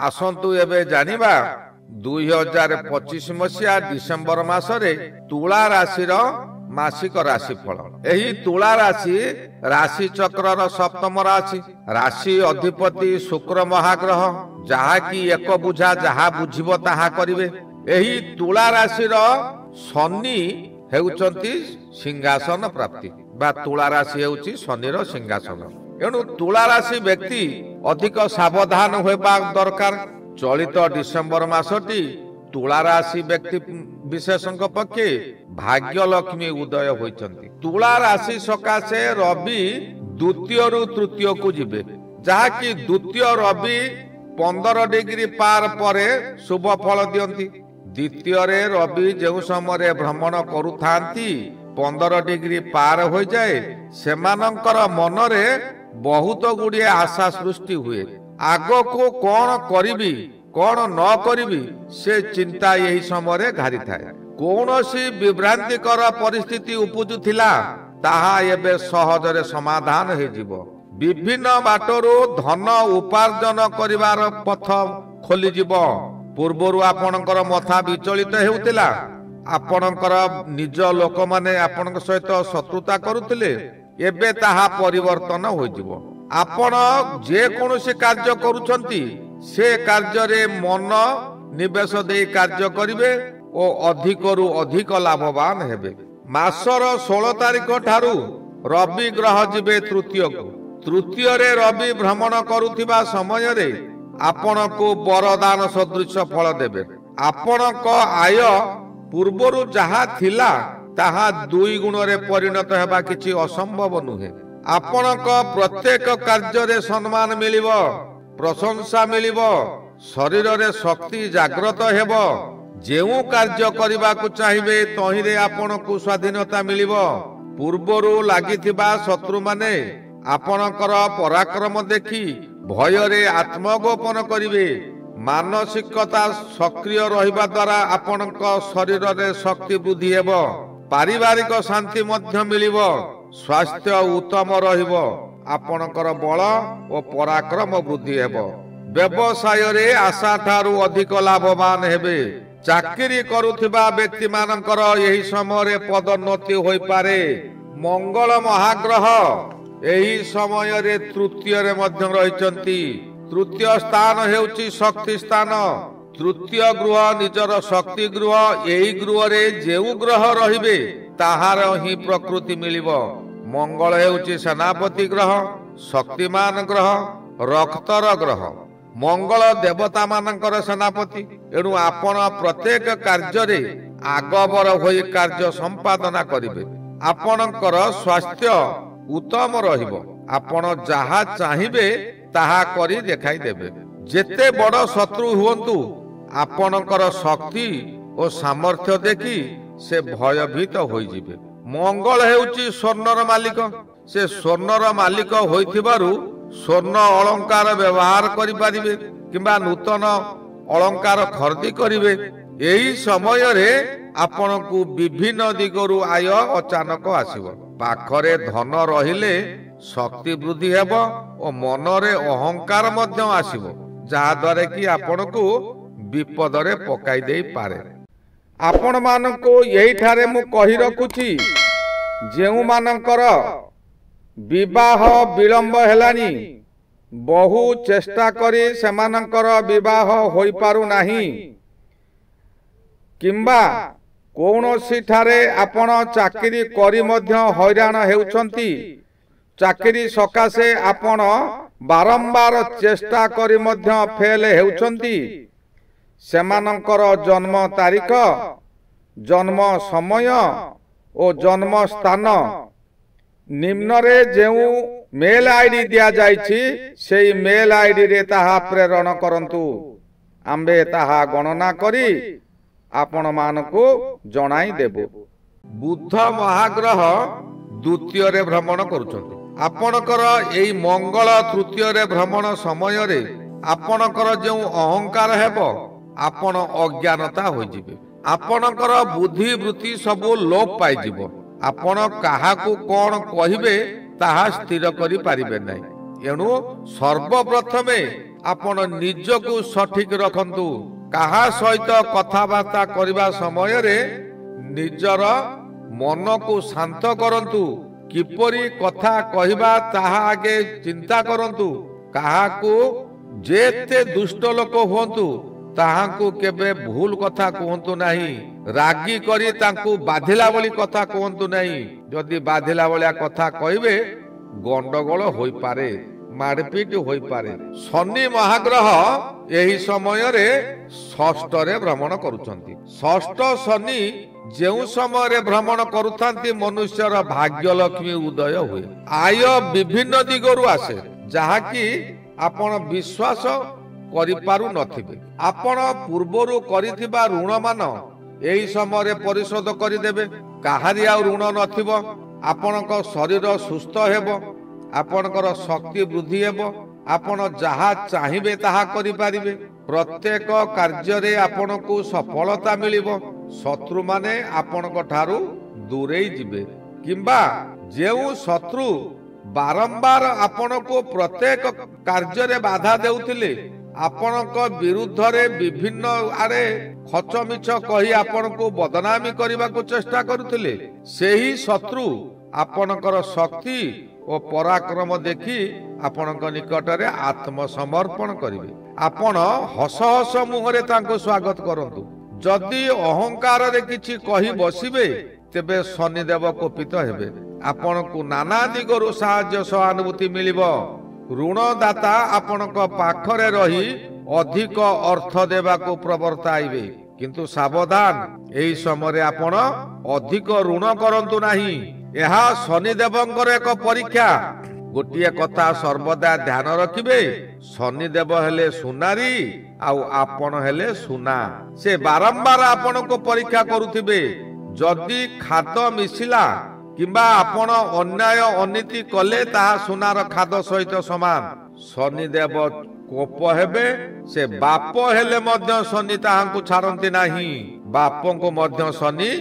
ଆସନ୍ତୁ ଏବେ ଜାଣିବା 2025 ମସିହା ଡିସେମ୍ବର ମାସରେ ତୁଳା ରାଶିର ମାସିକ ରାଶିଫଳ। ଏହି ତୁଳା ରାଶି ରାଶି ଚକ୍ରର ସପ୍ତମ ରାଶି। ରାଶି ଅଧିପତି ଶୁକ୍ର ମହାଗ୍ରହ, ଯାହାକି ଏକ ବୁଝା, ଯାହା ବୁଝିବ ତାହା କରିବେ। ଏହି ତୁଳା ରାଶିର ଶନି ହେଉଛନ୍ତି ସିଂହାସନ ପ୍ରାପ୍ତି ବା ତୁଳା ରାଶି ହେଉଛି ଶନିର ସିଂହାସନ। ଏଣୁ ତୁଳା ରାଶି ବ୍ୟକ୍ତି ଅଧିକ ସାବଧାନ ହେବା ଦରକାର। ଚଳିତ ଡିସେମ୍ବର ମାସଟି ତୁଳା ରାଶି ବ୍ୟକ୍ତି ବିଶେଷଙ୍କ ପକ୍ଷେ ଭାଗ୍ୟଲକ୍ଷ୍ମୀ ଉଦୟ ହୋଇଛନ୍ତି। ତୁଳା ରାଶି ସକାଶେ ରବି ଦ୍ୱିତୀୟରୁ ତୃତୀୟକୁ ଯିବେ, ଯାହାକି ଦ୍ୱିତୀୟ ରବି 15 ଡିଗ୍ରୀ ପାର ପରେ ଶୁଭ ଫଳ ଦିଅନ୍ତି। ଦ୍ୱିତୀୟରେ ରବି ଯେଉଁ ସମୟରେ ଭ୍ରମଣ କରୁଥାନ୍ତି, 15 ଡିଗ୍ରୀ ପାର ହୋଇଯାଏ, ସେମାନଙ୍କର ମନରେ ବହୁତ ଗୁଡ଼ିଏ ଆଶା ସୃଷ୍ଟି ହୁଏ। ଆଗକୁ କଣ କରିବି, କଣ ନ କରିବି, ସେ ଚିନ୍ତା ଏହି ସମୟରେ ଘାରିଥାଏ। କୌଣସି ବିଭ୍ରାନ୍ତିକର ପରିସ୍ଥିତି ଉପୁଜୁଥିଲା, ତାହା ଏବେ ସହଜରେ ସମାଧାନ ହେଇଯିବ। ବିଭିନ୍ନ ବାଟରୁ ଧନ ଉପାର୍ଜନ କରିବାର ପଥ ଖୋଲିଯିବ। ପୂର୍ବରୁ ଆପଣଙ୍କର ମଥା ବିଚଳିତ ହେଉଥିଲା, ଆପଣଙ୍କର ନିଜ ଲୋକମାନେ ଆପଣଙ୍କ ସହିତ ଶତ୍ରୁତା କରୁଥିଲେ, ଏବେ ତାହା ପରିବର୍ତ୍ତନ ହୋଇଯିବ। ଆପଣ ଯେକୌଣସି କାର୍ଯ୍ୟ କରୁଛନ୍ତି, ସେ କାର୍ଯ୍ୟରେ ମନ ନିବେଶ ଦେଇ କାର୍ଯ୍ୟ କରିବେ ଓ ଅଧିକରୁ ଅଧିକ ଲାଭବାନ ହେବେ। ମାସର 16 ତାରିଖ ଠାରୁ ରବି ଗ୍ରହ ଯିବେ ତୃତୀୟକୁ। ତୃତୀୟରେ ରବି ଭ୍ରମଣ କରୁଥିବା ସମୟରେ ଆପଣଙ୍କୁ ବରଦାନ ସଦୃଶ ଫଳ ଦେବେ। ଆପଣଙ୍କ ଆୟ ପୂର୍ବରୁ ଯାହା ଥିଲା, ତାହା ଦୁଇ ଗୁଣରେ ପରିଣତ ହେବା କିଛି ଅସମ୍ଭବ ନୁହେଁ। ଆପଣଙ୍କ ପ୍ରତ୍ୟେକ କାର୍ଯ୍ୟରେ ସମ୍ମାନ ମିଳିବ, ପ୍ରଶଂସା ମିଳିବ, ଶରୀରରେ ଶକ୍ତି ଜାଗ୍ରତ ହେବ। ଯେଉଁ କାର୍ଯ୍ୟ କରିବାକୁ ଚାହିଁବେ, ତହିଁରେ ଆପଣଙ୍କୁ ସ୍ୱାଧୀନତା ମିଳିବ। ପୂର୍ବରୁ ଲାଗିଥିବା ଶତ୍ରୁମାନେ ଆପଣଙ୍କର ପରାକ୍ରମ ଦେଖି ଭୟରେ ଆତ୍ମଗୋପନ କରିବେ। ମାନସିକତା ସକ୍ରିୟ ରହିବା ଦ୍ୱାରା ଆପଣଙ୍କ ଶରୀରରେ ଶକ୍ତି ବୃଦ୍ଧି ହେବ। ପାରିବାରିକ ଶାନ୍ତି ମଧ୍ୟ ମିଳିବ। ସ୍ୱାସ୍ଥ୍ୟ ଉତ୍ତମ ରହିବ। ଆପଣଙ୍କର ବଳ ଓ ପରାକ୍ରମ ବୃଦ୍ଧି ହେବ। ବ୍ୟବସାୟରେ ଆଶା ଠାରୁ ଅଧିକ ଲାଭବାନ ହେବେ। ଚାକିରି କରୁଥିବା ବ୍ୟକ୍ତିମାନଙ୍କର ଏହି ସମୟରେ ପଦୋନ୍ନତି ହୋଇପାରେ। ମଙ୍ଗଳ ମହାଗ୍ରହ ଏହି ସମୟରେ ତୃତୀୟରେ ମଧ୍ୟ ରହିଛନ୍ତି। ତୃତୀୟ ସ୍ଥାନ ହେଉଛି ଶକ୍ତି ସ୍ଥାନ। ତୃତୀୟ ଗୃହ ନିଜର ଶକ୍ତି ଗୃହ। ଏହି ଗୃହରେ ଯେଉଁ ଗ୍ରହ ରହିବେ, ତାହାର ହିଁ ପ୍ରକୃତି ମିଳିବ। ମଙ୍ଗଳ ହେଉଛି ସେନାପତି ଗ୍ରହ, ଶକ୍ତିମାନ ଗ୍ରହ, ରକ୍ତର ଗ୍ରହ। ମଙ୍ଗଳ ଦେବତା ମାନଙ୍କର ସେନାପତି। ଏଣୁ ଆପଣ ପ୍ରତ୍ୟେକ କାର୍ଯ୍ୟରେ ଆଗବର ହୋଇ କାର୍ଯ୍ୟ ସମ୍ପାଦନା କରିବେ। ଆପଣଙ୍କର ସ୍ୱାସ୍ଥ୍ୟ ଉତ୍ତମ ରହିବ। ଆପଣ ଯାହା ଚାହିଁବେ, ତାହା କରି ଦେଖାଇ ଦେବେ। ଯେତେ ବଡ଼ ଶତ୍ରୁ ହୁଅନ୍ତୁ, ଆପଣଙ୍କର ଶକ୍ତି ଓ ସାମର୍ଥ୍ୟ ଦେଖି ସେ ଭୟଭୀତ ହୋଇଯିବେ। ମଙ୍ଗଳ ହେଉଛି ସ୍ୱର୍ଣ୍ଣର ମାଲିକ। ସେ ସ୍ୱର୍ଣ୍ଣର ମାଲିକ ହୋଇଥିବାରୁ ସ୍ୱର୍ଣ୍ଣ ଅଳଙ୍କାର ବ୍ୟବହାର କରିପାରିବେ କିମ୍ବା ନୂତନ ଅଳଙ୍କାର ଖରିଦି କରିବେ। ଏହି ସମୟରେ ଆପଣଙ୍କୁ ବିଭିନ୍ନ ଦିଗରୁ ଆୟ ଅଚାନକ ଆସିବ। ପାଖରେ ଧନ ରହିଲେ ଶକ୍ତି ବୃଦ୍ଧି ହେବ ଓ ମନରେ ଅହଙ୍କାର ମଧ୍ୟ ଆସିବ, ଯାହାଦ୍ୱାରା କି ଆପଣଙ୍କୁ ବିପଦରେ ପକାଇ ଦେଇପାରେ। ଆପଣମାନଙ୍କୁ ଏଇଠାରେ ମୁଁ କହି ରଖୁଛି, ଯେଉଁମାନଙ୍କର ବିବାହ ବିଳମ୍ବ ହେଲାଣି, ବହୁ ଚେଷ୍ଟା କରି ସେମାନଙ୍କର ବିବାହ ହୋଇପାରୁନାହିଁ, କିମ୍ବା କୌଣସିଠାରେ ଆପଣ ଚାକିରି କରି ମଧ୍ୟ ହଇରାଣ ହେଉଛନ୍ତି, ଚାକିରି ସକାଶେ ଆପଣ ବାରମ୍ବାର ଚେଷ୍ଟା କରି ମଧ୍ୟ ଫେଲ ହେଉଛନ୍ତି, ସେମାନଙ୍କର ଜନ୍ମ ତାରିଖ, ଜନ୍ମ ସମୟ ଓ ଜନ୍ମ ସ୍ଥାନ ନିମ୍ନରେ ଯେଉଁ ମେଲ୍ ଆଇଡି ଦିଆଯାଇଛି, ସେଇ ମେଲ୍ ଆଇଡିରେ ତାହା ପ୍ରେରଣ କରନ୍ତୁ। ଆମ୍ଭେ ତାହା ଗଣନା କରି ଆପଣମାନଙ୍କୁ ଜଣାଇ ଦେବୁ। ବୁଧ ମହାଗ୍ରହ ଦ୍ୱିତୀୟରେ ଭ୍ରମଣ କରୁଛନ୍ତି। ଆପଣଙ୍କର ଏଇ ମଙ୍ଗଳ ତୃତୀୟରେ ଭ୍ରମଣ ସମୟରେ ଆପଣଙ୍କର ଯେଉଁ ଅହଙ୍କାର ହେବ, ଆପଣ ଅଜ୍ଞାନତା ହୋଇଯିବେ। ଆପଣଙ୍କର ବୁଦ୍ଧି ବୃତ୍ତି ସବୁ ଲୋପ ପାଇଯିବ। ଆପଣ କାହାକୁ କଣ କହିବେ, ତାହା ସ୍ଥିର କରିପାରିବେ ନାହିଁ। ଏଣୁ ସର୍ବପ୍ରଥମେ ଆପଣ ନିଜକୁ ସଠିକ ରଖନ୍ତୁ। କାହା ସହିତ କଥାବାର୍ତ୍ତା କରିବା ସମୟରେ ନିଜର ମନକୁ ଶାନ୍ତ କରନ୍ତୁ। କିପରି କଥା କହିବା ତାହା ଆଗେ ଚିନ୍ତା କରନ୍ତୁ। କାହାକୁ ଯେତେ ଦୁଷ୍ଟ ଲୋକ ହୁଅନ୍ତୁ, ତାହାଙ୍କୁ କେବେ ଭୁଲ କଥା କୁହନ୍ତୁ ନାହିଁ। ରାଗି କରି ତାଙ୍କୁ ବାଧିଲା ଭଳି କଥା କୁହନ୍ତୁ ନାହିଁ। ଯଦି ବାଧିଲା ଭଳିଆ କଥା କହିବେ, ଗଣ୍ଡଗୋଳ ହୋଇପାରେ, ମାରପିଟ ହୋଇପାରେ। ଶନି ମହାଗ୍ରହ ଏହି ସମୟରେ ଷଷ୍ଠରେ ଭ୍ରମଣ କରୁଛନ୍ତି। ଷଷ୍ଠ ଶନି ଯେଉଁ ସମୟରେ ଭ୍ରମଣ କରୁଥାନ୍ତି, ମନୁଷ୍ୟର ଭାଗ୍ୟ ଲକ୍ଷ୍ମୀ ଉଦୟ ହୁଏ। ଆୟ ବିଭିନ୍ନ ଦିଗରୁ ଆସେ, ଯାହାକି ଆପଣ ବିଶ୍ୱାସ କରିପାରୁନଥିବେ। ଆପଣ ପୂର୍ବରୁ କରିଥିବା ଋଣମାନ ଏହି ସମୟରେ ପରିଶୋଧ କରିଦେବେ। କାହାରି ଆଉ ଋଣ ନଥିବ। ଆପଣଙ୍କ ଶରୀର ସୁସ୍ଥ ହେବ, ଆପଣଙ୍କର ଶକ୍ତି ବୃଦ୍ଧି ହେବ। ଆପଣ ଯାହା ଚାହିଁବେ ତାହା କରିପାରିବେ। ପ୍ରତ୍ୟେକ କାର୍ଯ୍ୟରେ ଆପଣଙ୍କୁ ସଫଳତା ମିଳିବ। ଶତ୍ରୁମାନେ ଆପଣଙ୍କ ଠାରୁ ଦୂରେଇ ଯିବେ, କିମ୍ବା ଯେଉଁ ଶତ୍ରୁ ବାରମ୍ବାର ଆପଣଙ୍କୁ ପ୍ରତ୍ୟେକ କାର୍ଯ୍ୟରେ ବାଧା ଦେଉଥିଲେ, ଆପଣଙ୍କ ବିରୁଦ୍ଧରେ ବିଭିନ୍ନ ଆଡ଼େ ଖଚମିଛ କହି ଆପଣଙ୍କୁ ବଦନାମୀ କରିବାକୁ ଚେଷ୍ଟା କରୁଥିଲେ, ସେହି ଶତ୍ରୁ ଆପଣଙ୍କର ଶକ୍ତି ଓ ପରାକ୍ରମ ଦେଖି ଆପଣଙ୍କ ନିକଟରେ ଆତ୍ମସମର୍ପଣ କରିବେ। ଆପଣ ହସ ହସ ମୁହଁରେ ତାଙ୍କୁ ସ୍ୱାଗତ କରନ୍ତୁ। ଯଦି ଅହଙ୍କାରରେ କିଛି କହି ବସିବେ, ତେବେ ଶନିଦେବ କୋପିତ ହେବେ। ଆପଣଙ୍କୁ ନାନା ଦିଗରୁ ସାହାଯ୍ୟ ସହାନୁଭୂତି ମିଳିବ। ଋଣଦାତା ଆପଣଙ୍କ ପାଖରେ ରହି ଅଧିକ ଅର୍ଥ ଦେବାକୁ ପ୍ରବର୍ତ୍ତାଇବେ। କିନ୍ତୁ ସାବଧାନ, ଏହି ସମୟରେ ଆପଣ ଅଧିକ ଋଣ କରନ୍ତୁ ନାହିଁ। ଏହା ଶନିଦେବଙ୍କର ଏକ ପରୀକ୍ଷା। ଗୋଟିଏ କଥା ସର୍ବଦା ଧ୍ୟାନ ରଖିବେ, ଶନିଦେବ ହେଲେ ସୁନାରୀ ଆଉ ଆପଣ ହେଲେ ସୁନା। ସେ ବାରମ୍ବାର ଆପଣଙ୍କୁ ପରୀକ୍ଷା କରୁଥିବେ। ଯଦି ଖାଦ ମିଶିଲା କିମ୍ବା ଆପଣ ଅନ୍ୟାୟ ଅନୀତି କଲେ, ତାହା ସୁନାର ଖାଦ ସହିତ ସମାନ। ଶନିଦେବ କୋପ ହେବେ। ସେ ବାପ ହେଲେ ମଧ୍ୟ ଶନି ତାହାଙ୍କୁ ଛାଡ଼ନ୍ତି ନାହିଁ। ବାପଙ୍କୁ ମଧ୍ୟ ଶନି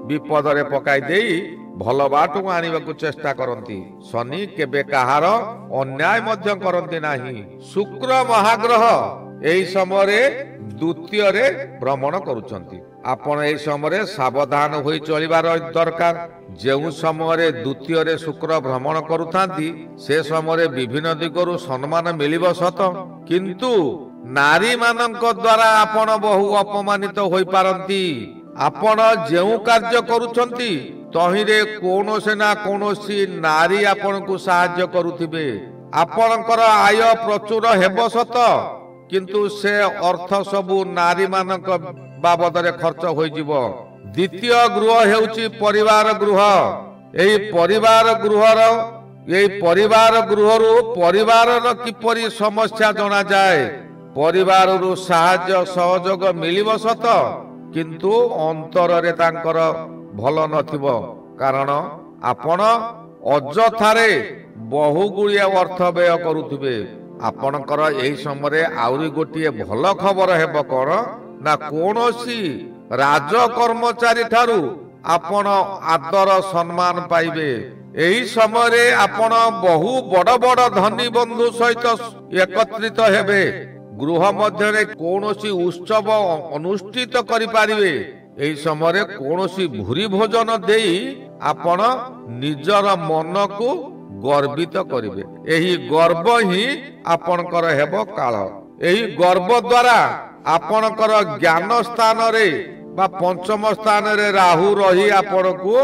ବିପଦରେ ପକାଇ ଦେଇ ଭଲ ବାଟକୁ ଆଣିବାକୁ ଚେଷ୍ଟା କରନ୍ତି। ଶନି କେବେ କାହାର ଅନ୍ୟାୟ ମଧ୍ୟ କରନ୍ତି ନାହିଁ। ଶୁକ୍ର ମହାଗ୍ରହ ଏହି ସମୟରେ ଦ୍ୱିତୀୟରେ ଭ୍ରମଣ କରୁଛନ୍ତି। ଆପଣ ଏହି ସମୟରେ ସାବଧାନ ହୋଇ ଚଳିବାର ଦରକାର। ଯେଉଁ ସମୟରେ ଦ୍ୱିତୀୟରେ ଶୁକ୍ର ଭ୍ରମଣ କରୁଥାନ୍ତି, ସେ ସମୟରେ ବିଭିନ୍ନ ଦିଗରୁ ସମ୍ମାନ ମିଳିବ ସତ, କିନ୍ତୁ ନାରୀମାନଙ୍କ ଦ୍ୱାରା ଆପଣ ବହୁ ଅପମାନିତ ହୋଇପାରନ୍ତି। ଆପଣ ଯେଉଁ କାର୍ଯ୍ୟ କରୁଛନ୍ତି, ତହିଁରେ କୌଣସି ନା କୌଣସି ନାରୀ ଆପଣଙ୍କୁ ସାହାଯ୍ୟ କରୁଥିବେ। ଆପଣଙ୍କର ଆୟ ପ୍ରଚୁର ହେବ ସତ, କିନ୍ତୁ ସେ ଅର୍ଥ ସବୁ ନାରୀମାନଙ୍କ ବାବଦରେ ଖର୍ଚ୍ଚ ହୋଇଯିବ। ଦ୍ୱିତୀୟ ଗୃହ ହେଉଛି ପରିବାର ଗୃହ। ଏହି ପରିବାର ଗୃହରୁ ପରିବାରର କିପରି ସମସ୍ୟା ଜଣାଯାଏ। ପରିବାରରୁ ସାହାଯ୍ୟ ସହଯୋଗ ମିଳିବ ସତ, କିନ୍ତୁ ଅନ୍ତରରେ ତାଙ୍କର ଭଲ ନଥିବ, କାରଣ ଆପଣ ଅଯଥାରେ ବହୁ ଗୁଡ଼ିଏ ଅର୍ଥ ବ୍ୟୟ କରୁଥିବେ। ଆପଣଙ୍କର ଏହି ସମୟରେ ଆହୁରି ଗୋଟିଏ ଭଲ ଖବର ହେବ। କଣ ନା, କୌଣସି ରାଜ କର୍ମଚାରୀ ଠାରୁ ଆପଣ ଆଦର ସମ୍ମାନ ପାଇବେ। ଏହି ସମୟରେ ଆପଣ ବହୁ ବଡ଼ ବଡ଼ ଧନୀ ବନ୍ଧୁ ସହିତ ଏକତ୍ରିତ ହେବେ। ଗୃହ ମଧ୍ୟରେ କୌଣସି ଉତ୍ସବ ଅନୁଷ୍ଠିତ କରିପାରିବେ। ଏହି ସମୟରେ କୌଣସି ଭୁରି ଭୋଜନ ଦେଇ ଆପଣ ନିଜର ମନକୁ ଗର୍ବିତ କରିବେ। ଏହି ଗର୍ବ ହିଁ ଆପଣଙ୍କର ହେବ କାଳ। ଏହି ଗର୍ବ ଦ୍ୱାରା ଆପଣଙ୍କର ଜ୍ଞାନ ସ୍ଥାନରେ ବା ପଞ୍ଚମ ସ୍ଥାନରେ ରାହୁ ରହି ଆପଣଙ୍କୁ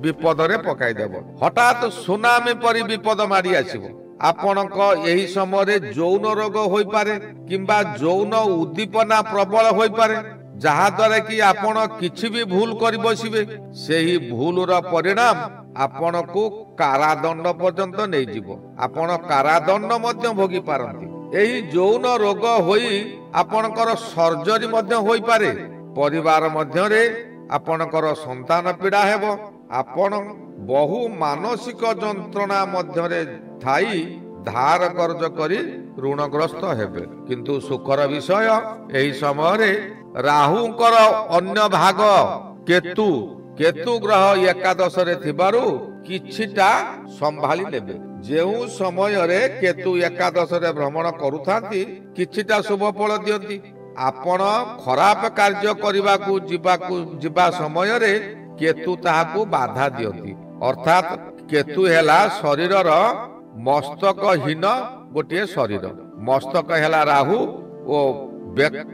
ବିପଦରେ ପକାଇଦେବ। ହଠାତ୍ ସୁନାମି ପରି ବିପଦ ମାଡ଼ି ଆସିବ। ଆପଣଙ୍କ ଏହି ସମୟରେ ଯୌନ ରୋଗ ହୋଇପାରେ କିମ୍ବା ଯୌନ ଉଦ୍ଦୀପନା ପ୍ରବଳ ହୋଇପାରେ, ଯାହାଦ୍ୱାରା କି ଆପଣ କିଛି ବି ଭୁଲ କରି ବସିବେ। ସେହି ଭୁଲର ପରିଣାମ ଆପଣଙ୍କୁ କାରାଦଣ୍ଡ ପର୍ଯ୍ୟନ୍ତ ନେଇଯିବ। ଆପଣ କାରାଦଣ୍ଡ ମଧ୍ୟ ଭୋଗି ପାରନ୍ତି। ଏହି ଯୌନ ରୋଗ ହୋଇ ଆପଣଙ୍କର ସର୍ଜରୀ ମଧ୍ୟ ହୋଇପାରେ। ପରିବାର ମଧ୍ୟରେ ଆପଣଙ୍କର ସନ୍ତାନ ପୀଡ଼ା ହେବ। ଆପଣ ବହୁ ମାନସିକ ଯନ୍ତ୍ରଣା ମଧ୍ୟରେ ଥାଇ ଧାର କରଜ କରି ଋଣଗ୍ରସ୍ତ ହେବେ। କିନ୍ତୁ ସୁଖର ବିଷୟ, ଏହି ସମୟରେ ରାହୁଙ୍କର ଅନ୍ୟ ଭାଗ କେତୁ କେତୁ ଗ୍ରହ ଏକାଦଶରେ ଥିବାରୁ କିଛିଟା ସମ୍ଭାଳି ନେବେ। ଯେଉଁ ସମୟରେ କେତୁ ଏକାଦଶରେ ଭ୍ରମଣ କରୁଥାନ୍ତି, କିଛିଟା ଶୁଭ ଫଳ ଦିଅନ୍ତି। ଆପଣ ଖରାପ କାର୍ଯ୍ୟ କରିବାକୁ ଯିବାକୁ ଯିବା ସମୟରେ କେତୁ ତାହାକୁ ବାଧା ଦିଅନ୍ତି। ଅର୍ଥାତ୍ କେତୁ ହେଲା ଶରୀରର ମସ୍ତକହୀନ ଗୋଟିଏ ଶରୀର। ମସ୍ତକ ହେଲା ରାହୁ ଓ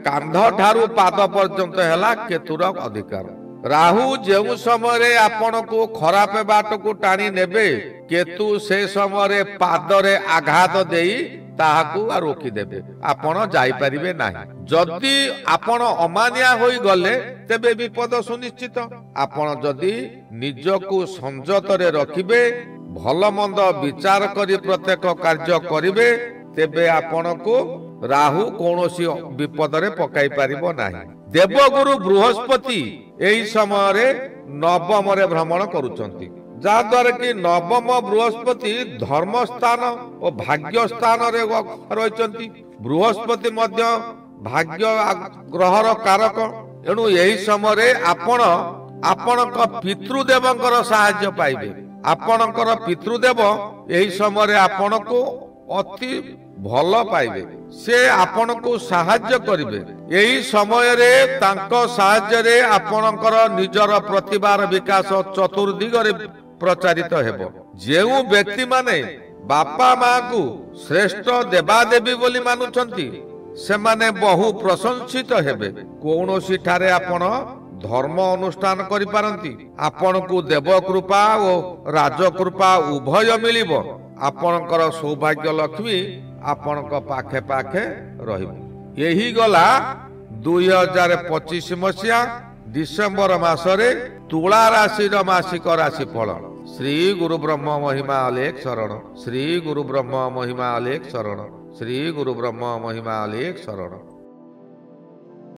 କାନ୍ଧ ଠାରୁ ପାଦ ପର୍ଯ୍ୟନ୍ତ ହେଲା କେତୁର ଅଧିକାର। ରାହୁ ଯେଉଁ ସମୟରେ ଆପଣଙ୍କୁ ଖରାପ ବାଟକୁ ଟାଣି ନେବେ, କେତୁ ସେ ସମୟରେ ପାଦରେ ଆଘାତ ଦେଇ ତାହାକୁ ରୋକିଦେବେ, ଆପଣ ଯାଇପାରିବେ ନାହିଁ। ଯଦି ଆପଣ ଅମାନିଆ ହୋଇଗଲେ ତେବେ ବିପଦ ସୁନିଶ୍ଚିତ। ଆପଣ ଯଦି ନିଜକୁ ସଂଯତରେ ରଖିବେ, ଭଲ ମନ୍ଦ ବିଚାର କରି ପ୍ରତ୍ୟେକ କାର୍ଯ୍ୟ କରିବେ, ତେବେ ଆପଣଙ୍କୁ ରାହୁ କୌଣସି ବିପଦରେ ପକାଇ ପାରିବ ନାହିଁ। ଦେବଗୁରୁ ବୃହସ୍ପତି ଏହି ସମୟରେ ନବମରେ ଭ୍ରମଣ କରୁଛନ୍ତି, ଯାହାଦ୍ୱାରା କି ନବମ ବୃହସ୍ପତି ଧର୍ମ ସ୍ଥାନ ଓ ଭାଗ୍ୟ ସ୍ଥାନରେ ରହିଛନ୍ତି। ବୃହସ୍ପତି ମଧ୍ୟ ଭାଗ୍ୟ ଗ୍ରହର କାରକ। ଏଣୁ ଏହି ସମୟରେ ଆପଣ ଆପଣଙ୍କ ପିତୃଦେବଙ୍କର ସାହାଯ୍ୟ ପାଇବେ। ଆପଣଙ୍କର ପିତୃଦେବ ଏହି ସମୟରେ ଆପଣଙ୍କୁ ଅତି ଭଲ ପାଇବେ, ସେ ଆପଣଙ୍କୁ ସାହାଯ୍ୟ କରିବେ। ଏହି ସମୟରେ ତାଙ୍କ ସାହାଯ୍ୟରେ ଆପଣଙ୍କର ନିଜର ପ୍ରତିଭାର ବିକାଶ ଚତୁର୍ଦିଗରେ ପ୍ରଚାରିତ ହେବ। ଯେଉଁ ବ୍ୟକ୍ତିମାନେ ବାପା ମାଙ୍କୁ ଶ୍ରେଷ୍ଠ ଦେବାଦେବୀ ବୋଲି ମାନୁଛନ୍ତି, ସେମାନେ ବହୁ ପ୍ରଶଂସିତ ହେବେ। କୌଣସି ଠାରେ ଆପଣ ଧର୍ମ ଅନୁଷ୍ଠାନ କରିପାରନ୍ତି। ଆପଣଙ୍କୁ ଦେବକୃପା ଓ ରାଜକୃପା ଉଭୟ ମିଳିବ। ଆପଣଙ୍କର ସୌଭାଗ୍ୟ ଲକ୍ଷ୍ମୀ ଆପଣଙ୍କ ପାଖେ ପାଖେ ରହିବ। ଏହି ଗଲା 2025 ମସିହା ଡିସେମ୍ବର ମାସରେ ତୁଳା ରାଶିର ମାସିକ ରାଶିଫଳ। ଶ୍ରୀ ଗୁରୁ ବ୍ରହ୍ମ ମହିମା ଅଲେଖ ଶରଣ। ଶ୍ରୀ ଗୁରୁ ବ୍ରହ୍ମ ମହିମା ଅଲେଖ ଶରଣ। ଶ୍ରୀ ଗୁରୁ ବ୍ରହ୍ମ ମହିମା ଅଲେଖ ଶରଣ।